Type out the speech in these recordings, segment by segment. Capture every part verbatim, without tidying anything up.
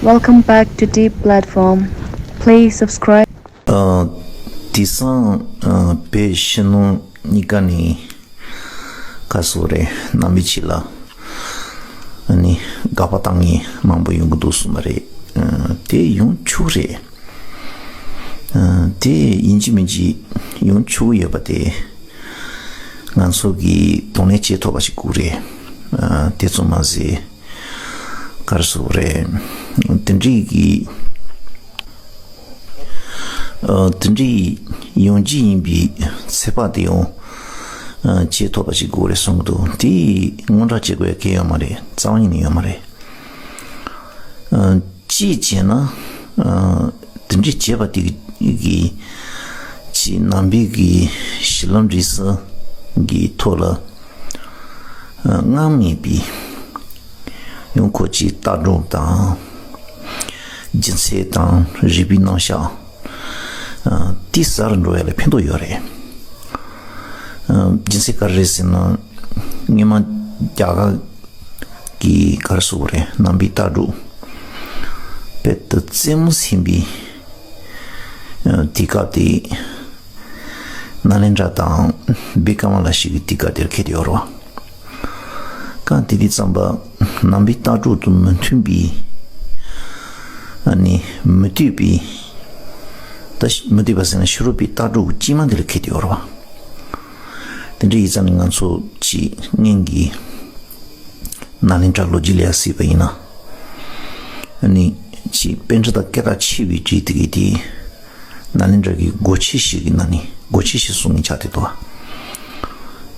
Welcome back to Deep Platform. Please subscribe. ཨ། དེང་སང་ཨ་བོད་ཕྱི་ནང་གཉིས་ཀ་ནས་ག་སོ་རེད། ནང་པའི་ཆོས་ལ་ཨ་ནི་དགག་པ་བཏང་མཁན་མང་པོ་ཡོང་གི་འདུག་གསུངས་པ་རེད། ཨ། དེ་ཡོང་ཆོག་རེད། ཨ། དེ་ཡིན་གཅིག་མིན་གཅིག་ཡོང་ཆོག་གི་ཡོད་པ་དེ་ང་ཚོ་གིས་གདོང་ལེན་བྱེད་ཐུབ་པ་ཞིག་དགོས་རེད། ཨ། དེ་ཙམ་མ་ཟད། ག་རེ་ཟེར་དགོས་རེད། དེ་འདྲའི་གི། ཨ། དེ་འདྲའི་ཡོང་རྒྱུ་ཡིན་པའི་ཚོད་དཔག་དེ་ཡང་། ཨ། བྱེད་ཐུབ་པ་ཞིག་དགོས་རེད་གསུང་གི་འདུག་དེ་དངོས་འབྲེལ་བྱེད་དགོས་ཡ་གང་ཡང་ཡོད་མ་རེད། རྩ་བ་ཉིད་ནས་ཡོད་མ་རེད། ཨ། གཅིག་བྱས་ན། ཨ། དེ་འདྲའི་བྱས་པ་དེ་གིས་ཅིག་ནང་པའི་གི་གཞི་ལམ་འབྲས་གསུམ་གི་ཐོག་ལ། ཨ། སྔར་མེད་པའི་ཡང་ཁོ་ཅིག་ལྟ་གྲུབ་དང་། རྒྱུ་མཚན་དང་རིགས་པའི་རྣམ་གཞག་ཨ། དེ་ཟབ་རུ་འགྲོ་ཡ་ལ་ཕན་ཐོགས་ཡོད་རེད། ཨ། རྒྱུ་མཚན་ག་རེ་རེད་ཟེར་ན། སྔོན་མ་རྒྱ་གར་གྱི་ག་རེ་ཟེར་དགོས་རེད། ནང་པའི་ལྟ་གྲུབ་དཔེ་དེ་རྩེད་མོ་ཟིན་པའི། ཨ། དུས་སྐབས་དེ། ནཱ་ལེནྡྲ་དང་བི་ཀ་མ་ལ་ཤི་གི་དུས་སྐབས་དེར་འཁེལ་ཏེ་ཡོད་རེད་བ། གང་དེ་དུས་ཙམ་པ་ནང་པའི་ལྟ་གྲུབ་དང་མི་མཐུན་པའི། ཨ་ནི་མི་འདོད་པའི། ད་མི་འདོད་པ་ཟེར་ན་ཕྱི་རོལ་པའི་ལྟ་གྲུབ་དཀྱུས་མ་དེ་ལ་འཁེལ་ཏེ་ཡོད་རེད་བ། དེ་འདྲ་ཡིན་ཙང་ནི་ང་ཚོ་ཅིག་སྔོན་གྱི་ནཱ་ལེནྡྲ་ལོ་རྒྱུས་ལ་ཡ་གཟིགས་པ་ཡིན་ན། ཨ་ནི་ཅིག་པཎྜི་ཏ་སྐད་གྲགས་ཆེ་བའི་རིགས་དེ་གའི་དེ། ནཱ་ལེནྡྲ་གི་སྒོ་ཆེན་ཞིག་གི་ནང་ནས་སྒོ་ཆེན་ཞིག་གསུང་མཁན་ཆགས་བསྡད་འདུག་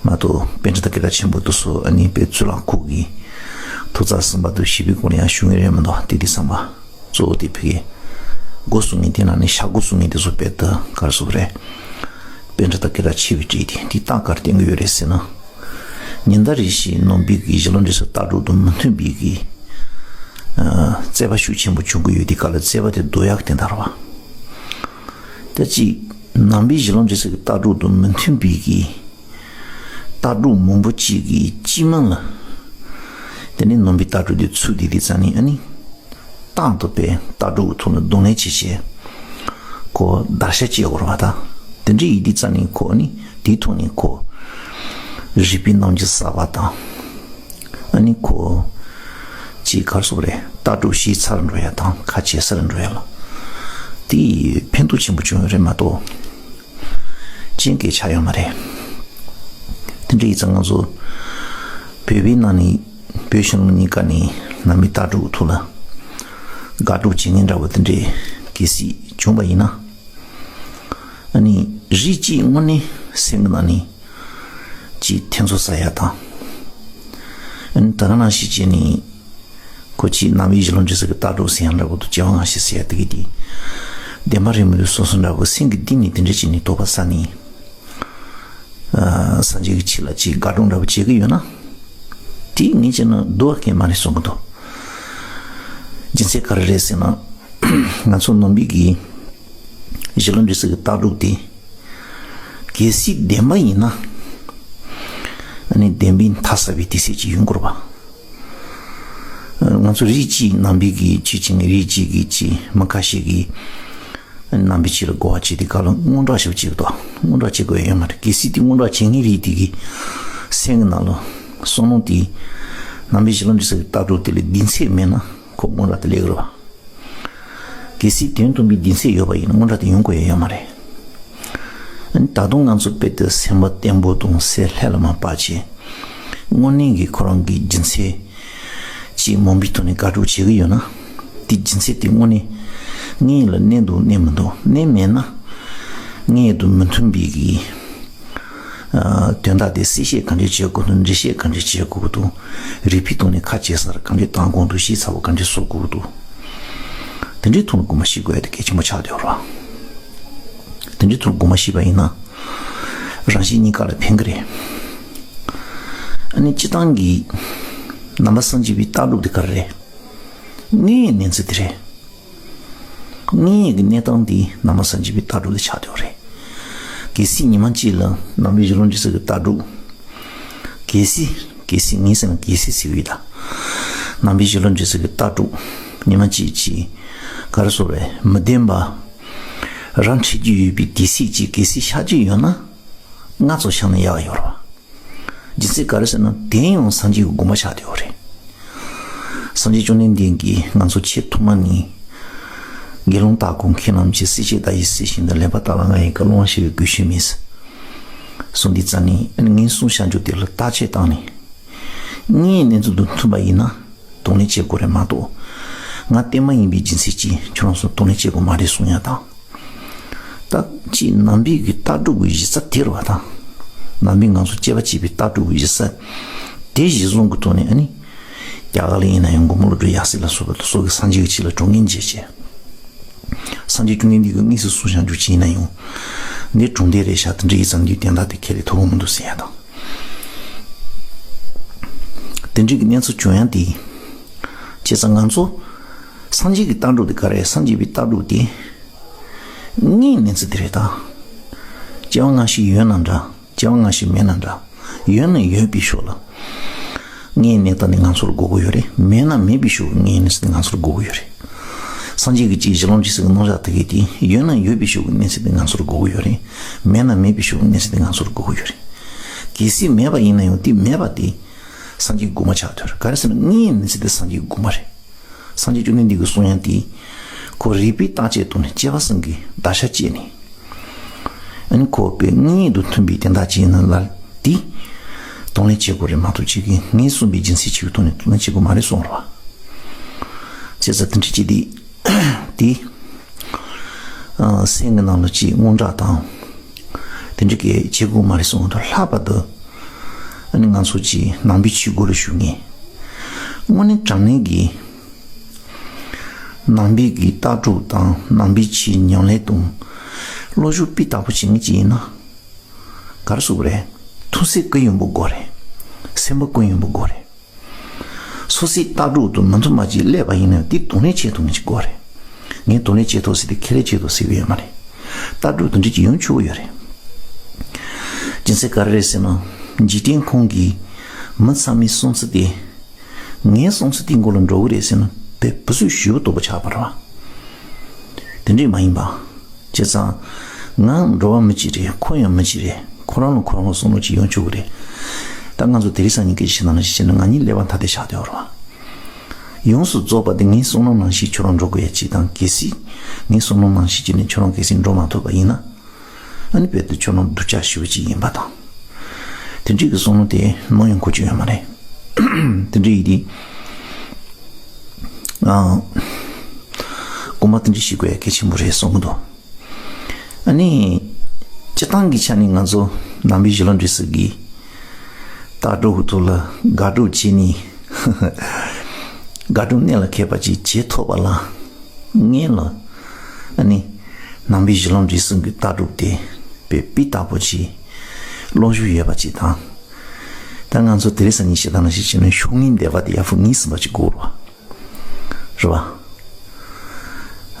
མ་གཏོགས་པཎྜི་ཏ་སྐད་གྲགས་ཆེན་པོ་དེ་ཚོ་ཨ་ནི་དཔེ་གཙུག་ལག་ཁང་གི་ཐོག་བརྩེགས་གསུམ་པ་དང་བཞི་པའི་སྒང་ལ་ཡང་བཞུགས་མཁན་རེད་མི་འདུག་དེ་དུས་ཙམ་པ་གཙོ་བོ་དེ་ཕ་གིའི་སྒོ་གསུང་མཁན་དེ་ནང་ནས་ཤ་སྒོ་གསུང་མཁན་དེ་ཚོ་དཔེ་དེ་ག་རེ་ཟེར་དགོས་རེད། པཎྜི་ཏ་སྐད་གྲགས་ཆེ་བའི་རིགས་དེ་དེ་རྟགས་ག་རེ་བསྟན་གྱི་ཡོད་རེད་ཟེར་ན། ཉི་ཟླ་རེ་བཞིན་ནང་པའི་གི་གཞི་ལམ་འབྲས་གསུམ་ལྟ་གྲུབ་དང་མི་མཐུན་པའི་གི། ཨ། རྩོད་པ་ཤུགས་ཆེན་པོ་བྱུང་གི་ཡོད་དུས་སྐབས་ལ་རྩོད་པ་དེ་བཟློག་ཡག་གི་དོན་དག་རེད་བ། ད་ཅིག་ནང་པའི་གཞི་ལམ་འབྲས་གསུམ་གྱི་ལྟ་གྲུབ་དང་མི་མཐུན་པའི་གི་ལྟ་གྲུབ་མང་པོ་ཅིག་གི་དཀྱུས་མ་ལ། དེ་ནས་ནང་པའི་ལྟ་གྲུབ་དེ་ཚུད་བསྡད་དུས་ཙམ་ནས་ཨ་ནི། རྟག་ཏུ་དཔེ་ལྟ་གྲུབ་ཀྱི་ཐོག་ནས་གདོང་ལེན་བྱེད་བྱེད། ཁོ་བརྡར་ཤ་བཅད་དགོས་རེད་བ་ད། དེ་འདྲ་ཡིན་དུས་ཙམ་ནས་ཁོ་ནི་དེའི་ཐོག་ནས་ཁོ། རིགས་པའི་རྣམ་འགྱུར་གསར་པ་དང་། ཨ་ནི་ཁོ། ཅིག་ག་རེ་ཟེར་དགོས་རེད། ལྟ་གྲུབ་ཞིབ་ཚགས་རུ་འགྲོ་ཡ་དང་ཁ་ཇེ་གསལ་རུ་འགྲོ་ཡ་ལ། དེ་ཕན་ཐོགས་ཆེན་པོ་བྱུང་ཡོད་རེད་མ་གཏོགས། རྐྱེན་གྱིས་ཆགས་ཡོད་མ་རེད། དེ་འདྲ་ཡིན་ཙང་ང་ཚོ་བོད་པའི་ནང་ནས་བོད་ཕྱི་ནང་གཉིས་ཀ་ནས་ནང་པའི་ལྟ་གྲུབ་ཐོག་ལ་དགག་སྒྲུབ་བྱེད་མཁན་འདྲ་བོ་དེ་འདྲས་གལ་སྲིད་བྱུང་བ་ཡིན་ན། ཨ་ནི་རིགས་གཅིག་དངོས་གནས་སེམས་ཀྱི་ནང་ནས་ཅིག་ཐེ་ཚོམ་ཟ་ཡ་དང་། ཨ་ནི་ད་ག་ནང་བཞིན་བྱས་ནས། ཁོ་ཅིག་ནང་པའི་གཞི་ལམ་འབྲས་གསུམ་གྱི་ལྟ་གྲུབ་ཟེར་ཡང་འདྲ་པོ་འདུག་སྐྱེ་བ་སྔ་ཕྱི་ཟེར་ཡ་དེ་གི་དེ། བདེན་པ་རེད་མི་འདུག་སོ་སོ་འདྲ་པོ་སེམས་ཀྱི་གཏིང་ནས་དེ་འདྲ་བྱས་ནས་དོགས་པ་ཟ་ནས། ཨ། སངས་རྒྱས་ཀྱི་ཆོས་ལ་ཅིག་དགག་སྒྲུབ་འདྲ་པོ་བྱེད་ཀྱི་ཡོད་ན། དེ་ངས་བྱས་ན་སྡུག་པ་གང་ཡང་མ་རེད་གསུང་གི་འདུག་རྒྱུ་མཚན་ག་རེ་རེད་ཟེར་ན། ང་ཚོ་ནང་པའི་གི་གཞི་ལམ་འབྲས་གསུམ་གྱི་ལྟ་གྲུབ་དེ། གལ་སྲིད་བདེན་པ་ཡིན་ན། ཨ་ནི་བདེན་པའི་མཐའ་གསལ་བའི་དུས་ཚོད་ཅིག་ཡོང་དགོས་རེད་པ། ང་ཚོ་རིགས་གཅིག་ནང་པའི་གི་ཆོས་བྱེད་མཁན་རིགས་གཅིག་གི་ཅིག་མི་ཁ་ཤས་ཀྱིས་ནང་པའི་ཆོས་ལ་གོ་བ་བྱེད་དུས་སྐབས་ལ་དངོས་འབྲེལ་ཞིག་བྱེད་དོ། དངོས་འབྲེལ་བྱེད་དགོས་ཡ་ཡོད་མ་རེད། གལ་སྲིད་དེ་དངོས་འབྲེལ་བྱེད་མཁན་རིགས་དེ་གི་སེམས་ཀྱི་ནང་ལ་བསམ་བློ་དེ་ནང་པའི་གཞི་ལམ་འབྲས་གསུམ་གྱི་ལྟ་གྲུབ་དེ་ལ་གདེང་ཚོད་མེད་ན་ཁོ་དངོས་འབྲེལ་དེ་སླེབས་ཀྱི་རེད་པ། གལ་སྲིད་དོན་དམ་པའི་གདེང་ཚོད་ཡོད་པ་ཡིན་ན་དངོས་འབྲེལ་དེ་ཡོང་དགོས་ཡ་ཡོད་མ་རེད། ད་དུང་ང་ཚོ་དཔེ་དེ་སེམས་པ་བརྟན་པོ་དང་སེམས་ལྷོད་ལ་མ་བབས་བྱས། དངོས་གནས་ཀྱི་ཁོ་རང་གི་རྒྱུ་མཚན་ཅིག་མང་པོའི་ཐོག་ནས་དགག་སྒྲུབ་བྱེད་ཀྱི་ཡོད་ན། དེ་རྒྱུ་མཚན་དེ་དངོས་གནས་དངོས་ཡོད་ལ་གནས་འདུག་གནས་མི་འདུག་གནས་མེད་ན། དངོས་ཡོད་དང་མི་མཐུན་པའི་གི། ཨ། དོན་དག་དེ་གསལ་བཤད་གང་འདྲས་བྱེད་དགོས་འདུག་འགྲེལ་བཤད་གང་འདྲས་བྱེད་དགོས་འདུག་རིགས་པའི་ཐོག་ནས་ཁ་ཇེ་གསལ་གང་འདྲས་གཏང་དགོས་འདུག་ཞིབ་ཚགས་པོ་གང་འདྲས་བཟོ་དགོས་འདུག་དེ་འདྲའི་ཐོག་ནས་དགོངས་པ་བཞེས་དགོས་ཡ་དེ་གལ་ཆེན་པོ་ཆགས་བསྡད་ཡོད་རེད། དེ་འདྲའི་ཐོག་ནས་དགོངས་པ་བཞེས་པ་ཡིན་ན། རང་གཞན་གཉིས་ཀ་ལ་ཕན་གྱི་རེད། ཨ་ནི་སྤྱིར་བཏང་གི་ནང་པ་སངས་རྒྱས་པའི་ལྟ་གྲུབ་དེ་ག་རེ་རེད། དངོས་ཡོད་གནས་ཚུལ་དེ་རེད། དངོས་ཡོད་ཀྱི་གནས་སྟངས་འདི་ནང་པ་སངས་རྒྱས་པའི་ལྟ་གྲུབ་དེ་ཆགས་བསྡད་ཡོད་རེད། གལ་སྲིད་ཉི་མ་གཅིག་ལ་ནང་པའི་གཞི་ལམ་འབྲས་གསུམ་གྱི་ལྟ་གྲུབ། གལ་སྲིད། གལ་སྲིད་ངས་བསམ་ན་གལ་སྲིད་ཟེར་གྱི་ཡོད་ད། ནང་པའི་གཞི་ལམ་འབྲས་གསུམ་གྱི་ལྟ་གྲུབ། ཉི་མ་གཅིག་ཅིག་ག་རེ་ཟེར་རེད། མི་བདེན་པ་རང་འཁྲིད་རྒྱུ་ཡོད་པའི་དུས་ཚིགས་ཅིག་གལ་སྲིད་ཤར་རྒྱུ་ཡོད་ན། ང་ཚོ་ཤར་ན་ཡག་ཡོད་རེད་བ། རྒྱུ་མཚན་ག་རེ་ཟེར་ན། དེ་ཡང་སངས་རྒྱས་ཀྱི་དགོངས་པ་ཆགས་བསྡད་ཡོད་རེད། སངས་རྒྱས་བཅོམ་ལྡན་འདས་ཀྱིས་ང་ཚོ་ཆེས་ཐོག་མ་ནས། དགེ་སློང་དག་གོ་མཁས་རྣམས་ཀྱིས། སྲིད་ཞིའི་བདག་ཡིད་བསྲེ་ཞིང་དུ། ལེགས་པར་བརྟགས་ལ་ང་ཡི་བཀའ། སློབ་མ་ཤེས་པའི་གོས་ཆེན་མེད། གསུངས་དུས་ཙམ་ནས་ངས་གསུངས་བཞག་རྒྱུ་དེ་ལ་བརྟག་དཔྱད་བཏང་ནས། དངོས་ཡོད་གནས་ཚུལ་དང་མཐུན་པ་ཡིན་ན། གདོང་ལེན་བྱེད་དགོས་རེད་མ་གཏོགས། ང་བསྟན་མ་ཡིན་པའི་རྒྱུ་མཚན་གྱིས་ཁྱོད་རང་ཚོ་གདོང་ལེན་བྱེད་དགོས་མ་རེད་གསུང་ཡ་དང་། ད་ཅིག་ནང་པའི་གི་ལྟ་གྲུབ་ཀྱི་གཞི་རྩ་དེ་རེད་བ་དང་། ནང་པའི་ང་ཚོ་དཔྱད་པ་བྱེད་པའི་ལྟ་གྲུབ་ཀྱི་གཞི་རྩ་དེ་གཞི་བཟུང་གི་ཐོག་ནས། ཨ་ནི་རྒྱ་གར་ལ་ཡིན་ན་ཡང་མགོན་པོ་ཀླུ་སྒྲུབ་ཡབ་སྲས་ལ་སོགས་པ་དེ་ཚོ་གིས་སངས་རྒྱས་ཀྱི་ཆོས་ལ་གྲོས་ངན་བྱས་བྱས། སངས་རྒྱས་བཅོམ་ལྡན་འདས་ཀྱིས་དངོས་སུ་གསུངས་བཞག་རྒྱུ་ཅིག་ཡིན་ན་ཡང་། འདི་གྲུབ་འབྲས་རེད་ཤག་དེ་འདྲ་ཡིན་ཙང་འདིའི་དོན་དག་དེ་ཁས་ལེན་ཐུབ་ཀྱི་མི་འདུག་ཟེར་ཡ་དང་། དེ་འདྲའི་གི་གནས་ཚུལ་བྱུང་ཡ་དེ། བྱས་ཙང་ང་ཚོ་སངས་རྒྱས་ཀྱི་ལྟ་གྲུབ་དེ་ག་རེ། སངས་རྒྱས་པའི་ལྟ་གྲུབ་དེ་དངོས་ཡོད་གནས་ཚུལ་དེ་རེད་ད། སྐྱེ་བ་སྔ་ཕྱི་ཡོད་ན་འདྲ། སྐྱེ་བ་སྔ་ཕྱི་མེད་ན་འདྲ། ཡོད་ན་ཡོད་པའི་ཕྱོགས་ལ་དངོས་ཡོད་གནས་སྟངས་དེ་ང་ཚོར་དགོས་ཀྱི་ཡོད་རེད། མེད་ན་མེད་པའི་ཕྱོགས་ཀྱི་དངོས་ཡོད་གནས་ཚུལ་དེ་ང་ཚོར་དགོས་ཀྱི་ཡོད་རེད། སངས་རྒྱས་ཀྱི་ཅིག་གཞི་ལམ་འབྲས་གསུམ་གྱི་རྣམ་གཞག་དེ་གའི་དེ་ཡོད་ན་ཡོད་པའི་ཕྱོགས་ཀྱི་གནས་ཚུལ་དེ་ང་ཚོར་དགོས་ཀྱི་ཡོད་རེད། མེད་ན་མེད་པའི་ཕྱོགས་ཀྱི་གནས་ཚུལ་དེ་ང་ཚོར་དགོས་ཀྱི་ཡོད་རེད། གལ་སྲིད་མེད་པ་ཡིན་ན་ཡང་དེ་མེད་པ་དེ་སངས་རྒྱས་ཀྱི་དགོངས་པ་ཆགས་ཐུབ་རེད། ག་རེ་ཟེར་ན་དངོས་ཡོད་གནས་ཚུལ་དེ་སངས་རྒྱས་ཀྱི་དགོངས་པ་རེད། སངས་རྒྱས་བཅོམ་ལྡན་འདས་ཀྱིས་གསུང་ཡ་དེ། ཁོ་རིགས་པས་བརྟག་དཔྱད་བཏང་ནས་སྐྱེས་པ་གསུམ་གྱི་བརྡར་ཤ་བཅད་ནས། ཨ་ནི་ཁོ་པའི་དངོས་ཡོད་དང་མཐུན་པའི་དོན་དག་ཅིག་ཡིན་ན་ལ་དེ་གདོང་ལེན་བྱེད་དགོས་རེད་མ་གཏོགས། ཅིག་གིས་ངས་གསུངས་པའི་རྒྱུ་མཚན་ཅིག་གི་ཐོག་ནས་གདོང་ལེན་བྱེད་དགོས་མ་རེད་གསུངས་རེད་བ། བྱས་ཙང་དེ་འདྲ་ཅིག་དེ་དེ་ཨ་སེམས་ཀྱི་ནང་ལ་ཅིག་དངངས་སྐྲག་དང་། དེ་འདྲ་གི་བྱེད་དགོས་མ་རེད་གསུངས་དང་། ལྷག་པར་དུ་ཨ་ནི་ང་ཚོ་ཅིག་ནང་པའི་ཆོས་སྒོ་ལ་ཞུགས་མཁན། དངོས་གནས་དྲང་གནས་ཀྱི་ནང་པའི་གི་ལྟ་གྲུབ་དང་ནང་པའི་ཆོས་ཉམས་ལེན་དང་། བློ་སྦྱོང་སྤུས་དག་པོ་བྱེད་མཁན་ཅིག་ཡིན་ན། ག་རེ་ཟེར་དགོས་རེད། ཐུགས་སེམས་ཀུན་ཡངས་པོ་དགོས་རེད། སེམས་པ་ཀུན་ཡངས་པོ་དགོས་རེད། སོ་སོའི་ལྟ་གྲུབ་དང་མི་མཐུན་པ་ཅིག་སླེབས་པ་ཡིན་ན་དེ་གདོང་ལེན་བྱེད་ཐུབ་མཁན་ཅིག་དགོས་རེད། ངས་གདོང་ལེན་བྱེད་ཐུབ་ཟེར་ཏེ་ཁས་ལེན་བྱེད་ཐུབ་ཟེར་གི་ཡོད་མ་རེད། ལྟ་གྲུབ་དེ་འདྲ་ཅིག་ཡོང་ཆོག་གི་ཡོད་རེད། རྒྱུ་མཚན་ག་རེ་རེད་ཟེར་ན། འཇིག་རྟེན་ཁོངས་ཀྱི་མི་ཚང་མའི་བསམ་ཚུལ་དེ། ངའི་བསམ་ཚུལ་དེའི་མགོ་ལ་འགྲོ་གི་རེད་ཟེར་ན་དཔེ་བུ་ཚུགས་ཞེ་པོ་སྟོབས་པོ་ཆགས་པ་རེད་བ། དེ་འདྲས་མ་ཡིན་པ། བྱས་ཙང་། ང་འགྲོ་བ་མི་གཅིག་རེད། ཁོ་ཡང་མི་གཅིག་རེད། ཁོ་རང་ལ་ཁོ་རང་ལ་བསམ་བློ་ཅིག་ཡོང་ཆོག་གི་རེད། ད་ང་ཚོ་དེ་རིང་སང་ཉིན་སྐད་ཆ་བཤད་ན་ནང་བཞིན་བྱས་ན་ང་གཉིས་ཀླད་པ་ཐ་དད་ཆགས་བསྡད་ཡོད་རེད་བ། ཡོངས་སུ་རྫོགས་པ་དེ་ངའི་བསམ་བློ་ནང་བཞིན་ཁྱོད་རང་འགྲོ་དགོས་ཡ་གཅིག་དང་། གལ་སྲིད་ངའི་བསམ་བློ་ནང་བཞིན་བྱས་ནས་ཁྱོད་རང་གལ་སྲིད་འགྲོ་མ་ཐུབ་པ་ཡིན་ན། ཨ་ནི་དཔེ་དེ་ཁྱོད་རང་སྡུག་ཅག་ཞེ་པོ་ཅིག་ཡིན་པ་དང་། དེ་འདྲའི་གི་བསམ་བློ་དེ་ནམ་ཡང་འཁོར་རྒྱུ་ཡོད་མ་རེད། དེ་འདྲ་ཡིན་དུས། ཨ། དགོངས་པ་དེ་འདྲ་བཞེས་དགོས་ཡ་གལ་ཆེན་པོ་རེད་བསམ་གི་འདུག་ཨ་ནི། སྤྱིར་བཏང་གི་ཆ་ནས་ང་ཚོ་ནང་པའི་གཞི་ལམ་འབྲས་གསུམ་གྱི་ལྟ་གྲུབ་ཐོག་ལ་དགག་སྒྲུབ་བྱས་ནས། དགག་སྒྲུབ་གནད་ལ་འཁེལ་བ་ཅིག་བྱེད་ཐུབ་པ་ལ། སྔོན་ལ། ཨ་ནི། ནང་པའི་གཞི་ལམ་འབྲས་གསུམ་གྱི་ལྟ་གྲུབ་དེ་དཔེ་སྤུས་དག་པོ་ཅིག་སློབ་སྦྱོང་ཡོད་པ་ཅིག་དང་། ད་ང་ཚོ་དེ་རིང་སང་ཉིན་བཤད་སྟངས་ནང་བཞིན་བྱས་ན་ཤུགས་ངན་འདེབས་པ་དེ་ཡར་ཕུད་ངེས་ཟིན་པ་ཅིག་དགོས་རེད་བ། རེད་བ།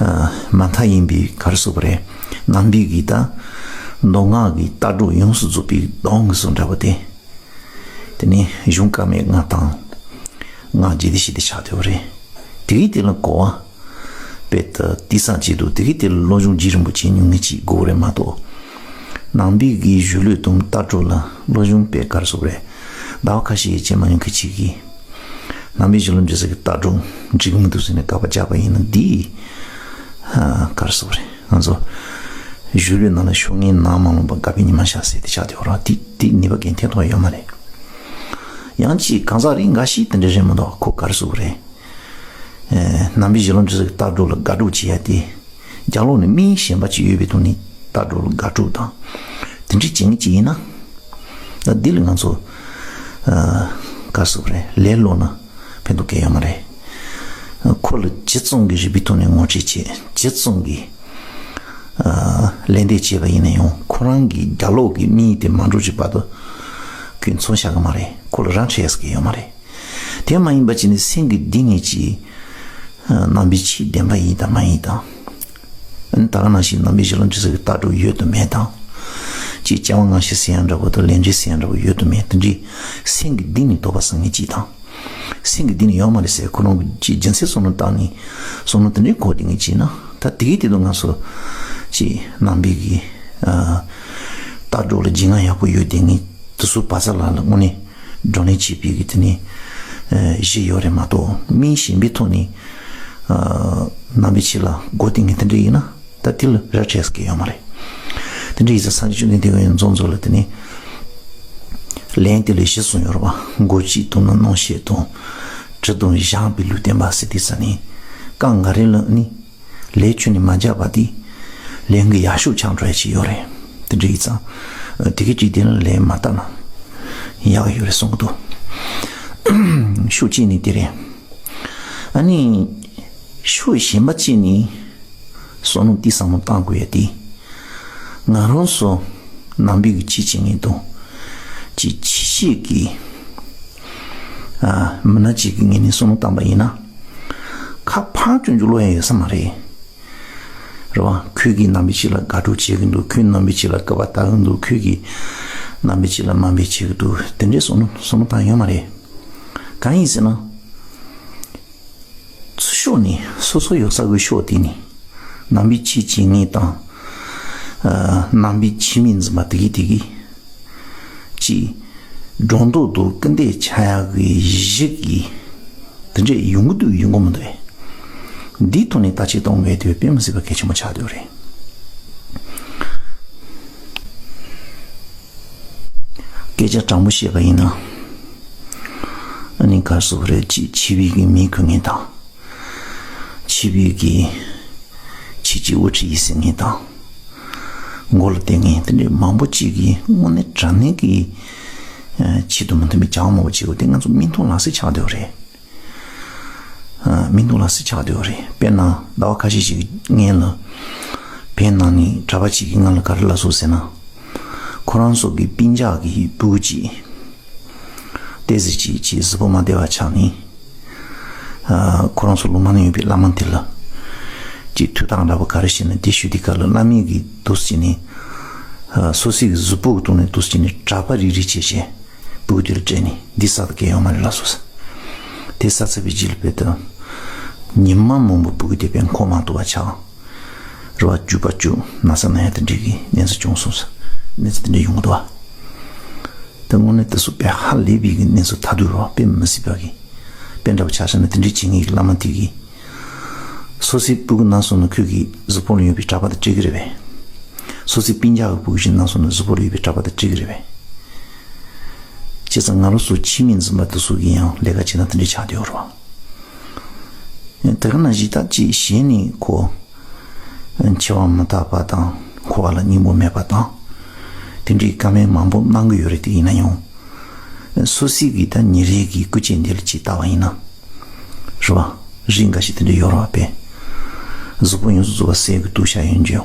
ཨ། མ་མཐའ་ཡིན་པའི་ག་རེ་ཟེར་དགོས་རེད། ནང་པའི་གི་ད་མདོ་སྔགས་ཀྱི་ལྟ་གྲུབ་ཡོངས་སུ་རྫོགས་པའི་གདོང་གི་བཟོ་འདྲ་པོ་དེ། དེ་ནས་གཞུང་བཀའ་མའི་སྔགས་དང་། སྔགས་རྒྱས་བསྡུས་ཞེས་དེ་ཆགས་བསྡད་པ་རེད། དེ་གི་དེ་ལ་གོ་བ་དཔེ་ལྟ་དེ་ཙམ་བྱེད་དུས། དེ་གི་དེ་ལ་སློབ་སྦྱོང་རྒྱུན་རིང་པོ་བྱེད་མྱོང་མཁན་ཅིག་དགོས་རེད་མ་གཏོགས། ནང་པའི་གི་གཞུང་ལུགས་དང་ལྟ་གྲུབ་ལ་སློབ་སྦྱོང་དཔེ་ག་རེ་ཟེར་དགོས་རེད། ཟླ་བ་ཁ་ཤས་ཡས་བྱེད་མ་མྱོང་མཁན་ཅིག་གིས། ནང་པའི་གཞི་ལམ་འབྲས་གསུམ་གྱི་ལྟ་གྲུབ་འགྲིག་གི་མི་འདུག་ཟེར་ནས་དགག་པ་རྒྱག་པ་ཡིན་ན་འདི། ཨ། ག་རེ་ཟེར་དགོས་རེད། ང་ཚོ་གཞུང་ལུགས་ནང་ལ་ཤུགས་ངན་ནང་མ་ལོངས་པ་དགག་པའི་ཉི་མ་ཤར་ཟེར་དེ་ཆགས་བསྡད་ཡོད་རེད་བ། དེ་དེ་ནུས་པ་གང་ཐད་ཐོག་ཡོད་མ་རེད། ཡང་ཅིག་གང་ཟག་རེ་འགའ་ཞིག་དེ་འདྲ་རེད་མ་གཏོགས། ཁོ་ག་རེ་ཟེར་དགོས་རེད། ཨེ། ནང་པའི་གཞི་ལམ་འབྲས་གསུམ་གྱི་ལྟ་གྲུབ་ལ་དགག་སྒྲུབ་བྱེད་ཡ་དེ། རྒྱ་ལོག་ནས་དམིགས་ཡུལ་གཞན་པ་ཅིག་ཡོད་པའི་ཐོག་ནས་ལྟ་གྲུབ་ལ་དགག་སྒྲུབ་དང་། དེ་འདྲ་བྱེད་མཁན་ཅིག་ཡིན་ན། ད་འདི་ལ་ང་ཚོ། ཨ། ག་རེ་ཟེར་དགོས་རེད། ལན་སློག་ན་ཕན་ཐོགས་གང་ཡང་ཡོད་མ་རེད། ཁོ་ལ་ཇི་ཙམ་གྱིས་རིགས་པའི་ཐོག་ནས་ངོ་སྤྲོད་བྱེད། ཇི་ཙམ་གྱིས། ཨ། ལན་འདེབས་བྱས་པ་ཡིན་ན་ཡང་། ཁོ་རང་གི་རྒྱ་ལོག་གི་དམིགས་ཡུལ་དེ་མ་འགྲུབ་ཀྱི་བར་དུ་ཁོས་མཚམས་བཞག་གི་མ་རེད། ཁོ་ལ་རང་འཕྲད་ཡ་ཟེར་གྱི་ཡོད་མ་རེད། དེ་མ་ཡིན་པ་བྱས་ནས་སེམས་ཀྱི་གཏིང་ནས་ཅིག། ཨ། ནང་པའི་ཆོས་བདེན་པ་ཡིན་དང་མ་ཡིན་དང་། ཨ་ནི་ད་ག་ནང་བཞིན་ནང་པའི་གཞི་ལམ་འབྲས་གསུམ་གྱི་ལྟ་གྲུབ་ཡོད་དང་མེད་དང་། ཅིག་སྐྱེ་བ་སྔ་ཕྱི་ཟེར་ཡ་འདྲ་པོ་དང་། ལས་འབྲས་ཟེར་ཡ་འདྲ་པོ་ཡོད་དང་མེད། དེ་འདྲའི་སེམས་ཀྱི་གཏིང་ནས་དོགས་པ་ཟ་མཁན་ཅིག་དང་། སེམས་ཀྱི་གཏིང་ནས་ཡོད་མ་རེད་ཟེར། ཁོ་རང་གི་ཅིག་རྒྱུ་མཚན་བསམ་བློ་བཏང་ནས་བསམ་བློ་དེ་འདྲའི་འཁོར་དེ་ངས་བྱས་ན། ད་དེ་གི་དེ་དུ་ང་ཚོ་ཅིག་ནང་པའི་གི་ཨ་ལྟ་གྲུབ་ལ་རྗེས་ང་ཡག་པོ་ཡོད་དེ། ངས་དེ་ཚོ་བ་ཚ་ལ་ལ་དངོས་གནས་བགྲོ་གླེང་བྱེད་པའི་གི་དེ་ནས་ཨ་གཞི་ཡོད་རེད་མ་གཏོགས། མིང་གཞན་པའི་ཐོག་ནས་ཨ་ནང་པའི་ཆོས་ལ་མགོ་གཏད་མཁན་དེ་འདྲ་ཡིན་ན། ད་དེ་ལ་ར་འཕྲོད་ས་གི་ཡོད་མ་རེད། དེ་འདྲ་ཡིན་ཙང་སངས་རྒྱས་བཅོམ་ལྡན་འདས་ཀྱིས་མཛོད་མཛོད་ལ་དེ་ནས་ལན་དེ་ལ་བཞི་གསུངས་ཡོད་རེད་པ། མགོ་གཅིག་དུམ་ན་སྣང་ཤས་དང་། གྲི་དང་བཞག་པའི་ལུས་བསྟན་པ་ཟེར། དེ་ས་ནས་སྐབས་འགའ་རེ་ལ་ནི་ལས་ཁྱོན་ནས་མ་འཇགས་པ་དེ་ལན་གྱི་ཡར་ཤུགས་ཆག་འགྲོ་ཡ་ཅིག་ཡོད་རེད། དེ་འདྲ་ཡིན་ཙང་དེ་གི་གཅིག་དེ་ལ་ལན་མ་བཏབ་ན་ཡག་ཡོད་རེད་གསུང་གི་འདུག། ཤུགས་གཅིག་ནི་དེ་རེད། ཨ་ནི་ཤུགས་གཞན་པ་གཅིག་ནི། བསམ་བློ་འདི་བསམ་བློ་བཏང་དགོས་ཡ་དེ། ང་རང་ཚོ་ནང་པའི་གི་ཆོས་བྱེད་མཁན་དང་། ཅིག་ཕྱི་ཕྱོགས་ཀྱི་ཨ་མི་སྣ་ཅིག་གི་ངོས་ནས་བསམ་བློ་བཏང་པ་ཡིན་ན། ཁ་ཕར་ཅུང་ཅུང་ལོག་ཡ་ཡོད་ས་མ་རེད། རེད་བ། ཁོས་ཀྱིས་ནང་པའི་ཆོས་ལ་དགའ་སྤྲོ་བྱེད་ཀྱི་འདུག། ཁོས་ནང་པའི་ཆོས་ལ་སྐུར་པ་བཏབ་ཀྱི་འདུག། ཁོས་ཀྱིས་ནང་པའི་ཆོས་ལ་དམའ་འབེབས་བྱེད་ཀྱི་འདུག། དེ་འདྲའི་བསམ་བློ་བསམ་བློ་བཏང་ཡོད་མ་རེད། གང་ཡིན་ཟེར་ན། ཚུར་ཕྱོགས་ནས་སོ་སོ་ཡོད་ས་གི་ཕྱོགས་དེ་ནས་ནང་པའི་ཆོས་བྱེད་མཁན་དང་། ཨ་ནང་པའི་ཆོས་མིང་འཛིན་པ་དེ་གི་དེ་གི་ཅིག་སྒྲོ་འདོགས་དང་སྐུར་འདེབས་ཆགས་ཡག་གི་གཞི་གི་དེ་འདྲས་ཡོང་གི་འདུག་ཡོང་གི་མི་འདུག། འདིའི་ཐོག་ནས་བརྟག་དཔྱད་གཏོང་དགོས་དེ་དཔེ་མི་སྲིད་པ་གལ་ཆེན་པོ་ཆགས་བསྡད་ཡོད་རེད། སྐད་ཆ་དྲང་པོ་བཤད་པ་ཡིན་ན། ཨ་ནི་ག་རེ་ཟེར་དགོས་རེད། ཅིག་ཕྱི་པའི་གི་མིང་འཁུར་མཁན་དང་། ཕྱི་པའི་གི་ཕྱི་ཕྱི་དབུ་ཁྲིད་ཡིན་ཟེར་མཁན་དང་། མགོ་ལ་བསྟན་མཁན་དེ་འདྲའི་མང་པོ་ཅིག་གིས་དངོས་གནས་དྲང་གནས་ཀྱི་ཨ་ཆེད་དུ་མི་མཐུན་པའི་བྱ་བ་མང་པོ་བྱེད་དགོས་དེ་ང་ཚོ་མིག་མཐོང་ལག་ཟིན་ཆགས་བསྡད་ཡོད་རེད། ཨ་མིག་མཐོང་ལག་ཟིན་ཆགས་བསྡད་ཡོད་རེད། དཔེར་ན་ཟླ་བ་ཁ་ཤས་ཤིག་སྔོན་ལ་བོད་ནང་ནས་གྲྭ་པ་ཅིག་གིས་ང་ལ་ག་རེ་ལབ་སོང་ཟེར་ན། ཁོ་རང་ཚོ་གི་སྤུན་ཀྱག་གི་སྤུ་གུ་ཅིག་ཏོག་ཙམ་ཅིག་ཅིག་གཟུགས་པོ་མ་བདེ་བ་ཆགས་ནས། ཨ་ཁོ་རང་ཚོ་ལོ་མང་ཡོད་པའི་བླ་མ་དེ་ལ་ཅིག་ཐུགས་དམ་འདྲ་པོ་ག་རེ་བྱས་ན་དེ་ཞུ་དུས་སྐབས་ལ་བླ་མས་གིས་འདུག་སེ་བྱས་ནས། ཨ་སོ་སོའི་གཟུགས་པོ་གི་ཐོག་ནས་འདུག་སེ་བྱས་ནས་གྲྭ་པ་རིགས་རིགས་བྱས་བྱས་སྤུ་གུ་དེ་ལ་སྤྲད་ནས་འདི་ཟ་ད་གས་ཡོད་མ་རེད་ལབ་སོང་ཟེར། དེ་ཟ་ཚར་བའི་རྗེས་ལ་དཔེ་ད་ཉི་མ་མང་པོ་སྤུ་གུ་དེ་དཔེ་འཁོར་མ་ཐུབ་པ་ཆགས། རེད་བ། རྒྱུག་པ་རྒྱུག། ན་ཚ་ན་ཡ་དེ་འདྲའི་གི་གནས་ཚུལ་བྱུང་སོང་ཟེར། གནས་ཚུལ་དེ་འདྲ་ཡོང་གི་འདུག་བ། ད་དངོས་གནས་དེ་ཚོ་དཔེ་ཧ་ལས་པའི་གི་གནས་ཚུལ་ཐ་དུས་རེད་བ། དཔེ་མི་སྲིད་པ་གི། དཔེ་འདྲ་པོ་ཆ་བཞག་ན་དེ་འདྲའི་བྱེད་མཁན་གྱི་བླ་མ་དེ་གིས། སོ་སོའི་སྤུ་གུ་ན་སོང་ན་ཁོས་ཀྱི་གཟུགས་པོ་ལ་ཡོད་པའི་གྲྭ་པ་དང་སྤྲད་ཀྱི་རེད་པས། སོ་སོའི་སྤུན་ཀྱག་གི་སྤུ་གུ་ཞིག་ན་སོང་ན་གཟུགས་པོ་ལ་ཡོད་པའི་གྲྭ་པ་དང་སྤྲད་ཀྱི་རེད་པས། བྱས་ཙང་ང་རང་ཚོ་ཆོས་མིང་འཛིན་པ་དེ་ཚོ་གིས་ཡང་ལས་ཀ་བྱས་ན་དེ་འདྲའི་ཆགས་བསྡད་ཡོད་རེད་བ། དེ་ག་ནང་བཞིན་ད་ཅིག་གཞན་ནས་ཁོ། འཆི་བ་མི་རྟག་པ་དང་འཁོར་བ་ལ་སྙིང་པོ་མེད་པ་དང་། དེ་འདྲའི་བཀའ་མོལ་མང་པོ་གནང་གི་ཡོད་རེད། དེ་ཡིན་ན་ཡང་། སོ་སོའི་གི་ད་ཉིན་རེ་གི་སྐུ་སྐྱེ་འདི་ལ་ཅིག་བལྟ་བ་ཡིན་ན། རེད་བ། རིགས་འགའ་ཞིག་དེ་འདྲ་ཡོད་རེད་བ་དཔེ། གཟུགས་པོ་ཡོངས་སུ་རྫོགས་པ་གསེར་གྱི་དུ་ཞགས་ཡོད་འགྱོ།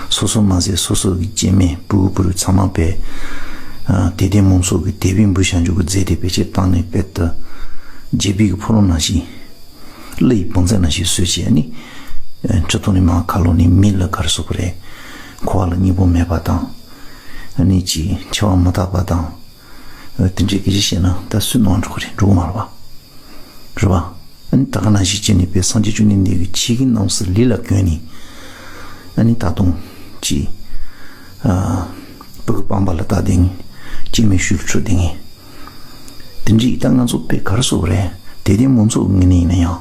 སོ་སོ་མ་ཟད་སོ་སོ་གི་སྐྱེ་དམན་སྤུ་གུ་བུ་རུ་ཚང་མ་དཔེ། ཨ་དད་ལྡན་མང་ཚོགས་ཀྱི་དད་པའི་འབུལ་ཞགས་འཇུག་གི་རྫས་དེ་དཔེ་ཆ་བཏང་ནས་དཔེ་ད། རྒྱལ་པོའི་གི་ཕོ་བྲང་ནང་བཞིན། གླུ་ཡི་བང་མཛོད་ནང་བཞིན་བཟོས་བྱས་ནི། ཁྲི་ཐོག་ནས་མར་ཁ་ལོག་ནས་མི་ལ་ག་རེ་ཟེར་དགོས་རེད། འཁོར་བ་ལ་སྙིང་པོ་མེད་པ་དང་། ཨ་ནི་ཅིག་འཆི་བ་མི་རྟག་པ་དང་། དེ་འདྲའི་སྐད་ཆ་བཤད་ན་ད་སུས་གནང་འགྲོ་གི་རེད། འགྲོ་གི་མ་རེད་པ། རེད་པ། ཨ་ནི་ད་ག་ནང་བཞིན་བྱས་ནས་དཔེ་སངས་རྒྱས་བཅོམ་ལྡན་འདས་ཀྱི་ཆོས་ཀྱི་རྣམ་གསལ་ལུས་ལ་གྱོན་ནས། ཨ་ནི་ད་དུང་ཅིག་ཨ་སྤུ་གུ་སྤངས་པ་ལ་ལྟ་བསྡད་མཁན། སྐྱེ་དམན་ཤུལ་ལ་འཁྲུལ་བསྡད་མཁན། དེ་འདྲའི་ད་ང་ཚོ་དཔེ་ག་རེ་ཟེར་དགོས་རེད། དད་ལྡན་མང་ཚོགས་ངོས་ནས་ཡིན་ན་ཡང་།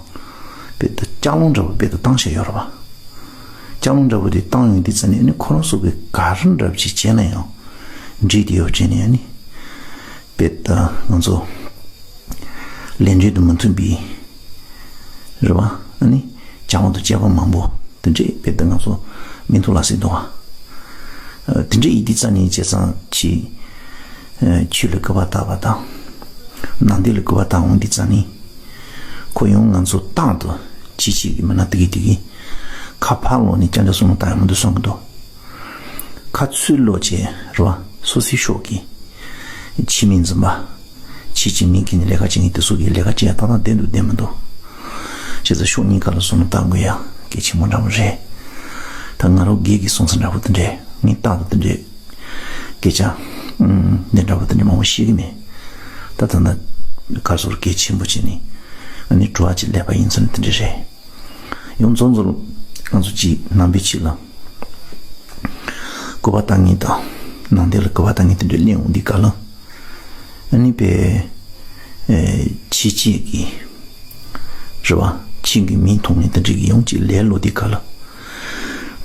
དཔེ་ད་ལྕགས་ལོང་འདྲ་པོ་དཔེ་ད་བཏང་བཞག་ཡོད་རེད་པ། ལྕགས་ལོང་འདྲ་པོ་དེ་བཏང་ཡོང་དུས་ཙ་ནས་ཨ་ནི་ཁོ་རང་ཚོ་གིས་ག་རེ་འདྲ་པོ་ཅིག་བྱས་ན་ཡང་། འགྲིག་བསྡད་ཡོད་བྱས་ནས་ཨ་ནི། དཔེ་ད་ང་ཚོ་ལས་འབྲས་དང་མི་མཐུན་པའི། རེད་པ། ཨ་ནི་བྱ་བ་དང་བཅས་པ་མང་པོ་དེ་འདྲས་དཔེ་ད་ང་ཚོ་མིག་ཐོག་ལ་གཟིགས་འདུག་བ། ཨ་དེ་འདྲས་ཡིན་དུས་ཙ་ནས་བྱས་ཙང་ཅིག་ཨ་ཆོས་ལ་སྐུར་པ་བཏབ་པ་དང་། ནང་བསྟན་ལ་སྐུར་པ་བཏབ་འོང་དུས་ཙ་ནས། ཁོ་ཡང་ང་ཚོ་རྟག་ཏུ་ཅི་བྱེད་ཀྱི་མིན་ན་དེ་གི་དེ་གི་ཁ་ཕར་ལོག་ནས་རྐྱང་རྐྱང་བསམ་བློ་བཏང་ཡག་མི་འདུག་བསམ་གྱི་འདུག། ཁ་ཚུར་ལོག་བྱས་རེད་པ། སོ་སོའི་ཕྱོགས་ཀྱི་ཆོས་མིང་འཛིན་པ། ཆོས་ཀྱི་མིང་འཁྱེར་ནས་ལས་ཀ་བྱེད་མཁན་དེ་ཚོ་གིས་ལས་ཀ་བྱེད་ཡག་ཏག་ཏག་བསྡད་འདུག་བསྡད་མི་འདུག། བྱས་ཙང་ཕྱོགས་གཉིས་ཀ་ལ་བསམ་བློ་བཏང་དགོས་ཡག་གལ་ཆེན་པོ་འདྲ་པོ་རེད། ད་ང་རང་སྒེར་གྱི་བསམ་ཚུལ་འདྲ་པོ་དེ་འདྲས། ངས་རྟག་ཏུ་དེ་འདྲས་སྐད་ཆ་ཨུམ་འདི་འདྲ་པོ་དེ་འདྲས་མང་པོ་བཤད་ཀྱི་མེད། ད་ད་ལྟ་ ག་ཚོར་གལ་ཆེན་པོ་བྱས་ནས་ཨ་ནི་བྲོ་བ་ཅིག་ལས་པ་ཡིན་ཙང་དེ་འདྲ་རེད། ཡང་མཚམས་མཚམས་ང་ཚོ་ཅིག་ནང་པའི་ཆོས་ལ་སྐུར་པ་བཏང་མཁན་དང་ནང་བསྟན་ལ་སྐུར་པ་བཏང་མཁན་དེ་འདྲ་གླེང་འོང་དུས་སྐབས་ལ། ཨ་ནི་པའི་ཨེ་ཁྱི་སྐྱེས་ཀྱི་རེད་བ། ཁྱི་གི་མིང་མཐོང་ནས་དེ་འདྲ་གི་ཡང་ཅིག་ལས་སླ་པོ་དུས་སྐབས་ལ།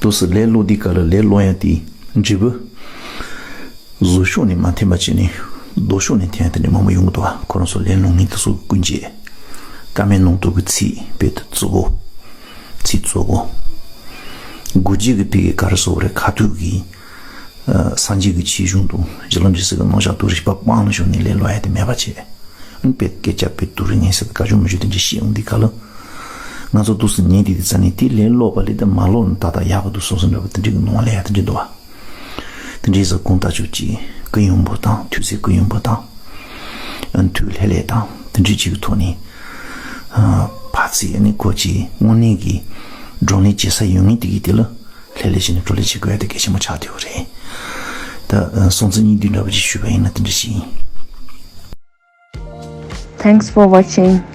དུས་སུ་ལས་སླ་པོ་དུས་སྐབས་ལ་ལས་སླ་པོ་ཡང་དེ་འབྲས་བུ། གཟུགས་ཕྱོགས་ནས་མ་འཐེན་པ་བྱས་ནས་ལྡོག་ཕྱོགས་ནས་འཐེན་ཡ་དེ་འདྲ་མང་པོ་ཡོང་གི་འདུག་བ། ཁོ་རང་ཚོ་ལས་སླ་པོ་ངན་དེ་ཚོ་ཀུན་བྱེད། ཀ་མའི་ནང་དུ་གི་ཚིག་དཔེ་དེ་རྩུབ་པོ། ཚིག་རྩུབ་པོ། དགུ་རྒྱུད་ཀྱི་དཔེ་གི་ག་རེ་ཟེར་དགོས་རེད། ཁ་ཐུག་གི་ཨ་སངས་རྒྱས་ཀྱི་ཆོས་གཞུང་དང་གཞི་ལམ་འབྲས་གསལ་གྱི་རྣམ་གཞག་དེ་རིགས་པ་སྤང་ལ་ཞོན་ནས་ལས་སླ་པོ་ཡ་དེ་མེད་པ་བྱས། ཨང་དཔེ་སྐད་ཆ་དཔེ་དེ་རིགས་ངན་ཟེར་གི་ག་ཅུང་མི་ཞུ་དེ་འདྲ་བཤད་འོང་དུས་སྐབས་ལ། ང་ཚོ་འདུག་སེ་ཉན་དེ་དེ་ཙ་ནས་དེ་ལས་སླ་པོ་ལས་དེ་མ་སླ་པོ་ནི་ཏག་ཏག་ཡག་གི་འདུག་བསམ་བསམ་འདྲ་པོ་དེ་འདྲའི་གི་ནང་ལ་ཡ་དེ་འདྲ་འདུག་བ། དེ་འདྲའི་ཟེར་གོང་ལྟ་ཆོག་ཅིག་སྐུ་ཡོན་པོ་དང་དུས་ཚོད་སྐུ་ཡོན་པོ་དང་། ཨ་དུས་ལྷོད་ལྷོད་དང་དེ་འདྲའི་ཅིག་གི་ཐོག་ནས། ཨ་ཕར་ཚིག་ཨ་ནི་ཁོ་ཅིག་དངོས་གནས་ཀྱི་བགྲོ་གླེང་བྱེད་ས་ཡོད་ངེས་དེ་གི་དེ་ལ་ལྷོད་ལྷོད་བྱས་ནས་བགྲོ་གླེང་བྱེད་དགོས་ཡ་དེ་གལ་ཆེན་པོ་ཆགས་བསྡད་ཡོད་རེད། ད་ཨ་སོང་ཙང་སྙིང་བསྡུས་འདྲ་པོ་ཅིག་ཞུས་པ་ཡིན་ན་དེ་འདྲ་ཞིག་ཡིན། Thanks for watching.